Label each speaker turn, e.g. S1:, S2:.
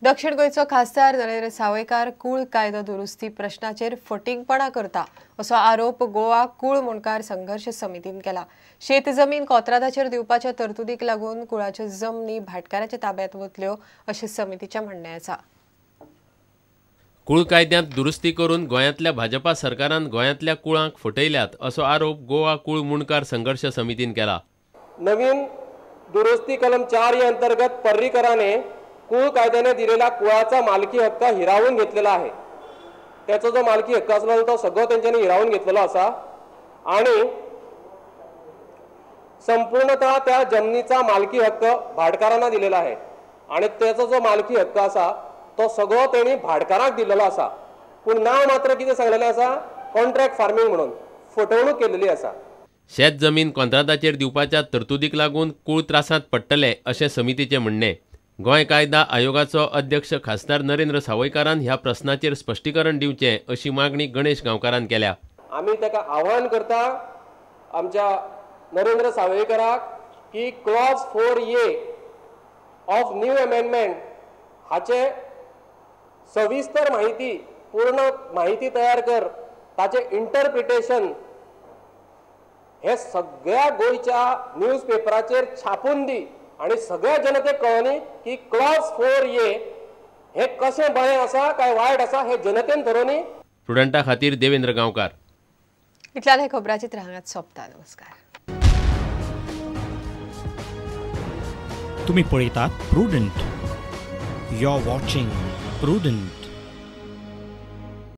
S1: दक्षिण गोंयचो खासदार नरेंद्र सावयकार कूळ कायदो दुरुस्ती प्रश्नाचेर फटींगपणा करता असो आरोप गोवा कूळ मुंडकार संघर्ष समितीन केला। शेत जमीन कोत्रादाचेर दिवपाच्या तरतुदीक लागून कुळाच्यो जमनी भाटकाराच्या ताब्यात वतल्यो अशें समितीचें म्हणणें आसा।
S2: कूळ कायद्यांत दुरुस्ती करून गोंयांतल्या भाजपा सरकारान गोंयांतल्या कुळांक फटयल्यात असो आरोप गोवा कूळ मुंडकार संघर्ष समितीन केला।
S3: नवीन दुरुस्ती कलम 4 या अंतर्गत पर्रीकराने कूळ कायद्याने दिलेला कुळाचा मालकी हक्क हिरावून घेतलेला आहे। त्याचा जो मालकी हक्क असला तो सगळं त्यांच्यानी हिरावून घेतलेला असा आणि संपूर्णतः त्या जमिनीचा मालकी हक्क भाटकारांना दिलेला आहे आणि त्याचा जो मालकी हक्क असा तो सगळो त्यांनी भाटकाराक दिलेलो असा, पूण नाव मात्र कितें सांगलेलें आसा कॉन्ट्रॅक्ट फार्मिंग म्हणून फटवणूक केलेली आसा।
S2: शेत जमीन कॉन्त्रादाचेर दिवपाच्या तरतुदीक लागून कूळ त्रासांत पडटले अशें समितीचें म्हणणें। गोंय कायदा आयोगाचो अध्यक्ष खासदार नरेंद्र सावयकारान ह्या प्रस्नाचेर स्पश्टीकरण दिवचें अशी मागणी गणेश गांवकारान केल्या।
S3: आमी ताका आव्हान करता आमच्या नरेंद्र सावयकाराक की clause 4A of new amendment हाचे सविस्तर माहिती पूर्ण माहिती तयार कर, ताचे इंटरप्रिटेशन हे सगळ्या गोंयच्या न्यूज पेपराचेर छापून दी आणि सगळ्या जनतेक कळनी की क्लॉज 4A हे कशें बरें आसा काय वायट आसा हे जनतेन थरोवनी।
S2: प्रुडंटा खातीर देवेंद्र गांवकार।
S1: इतल्यान हे खबराचित्र हांगाच सोंपता। नमस्कार।
S4: तुम्ही पळयतात Prudent. You are watching Prudent.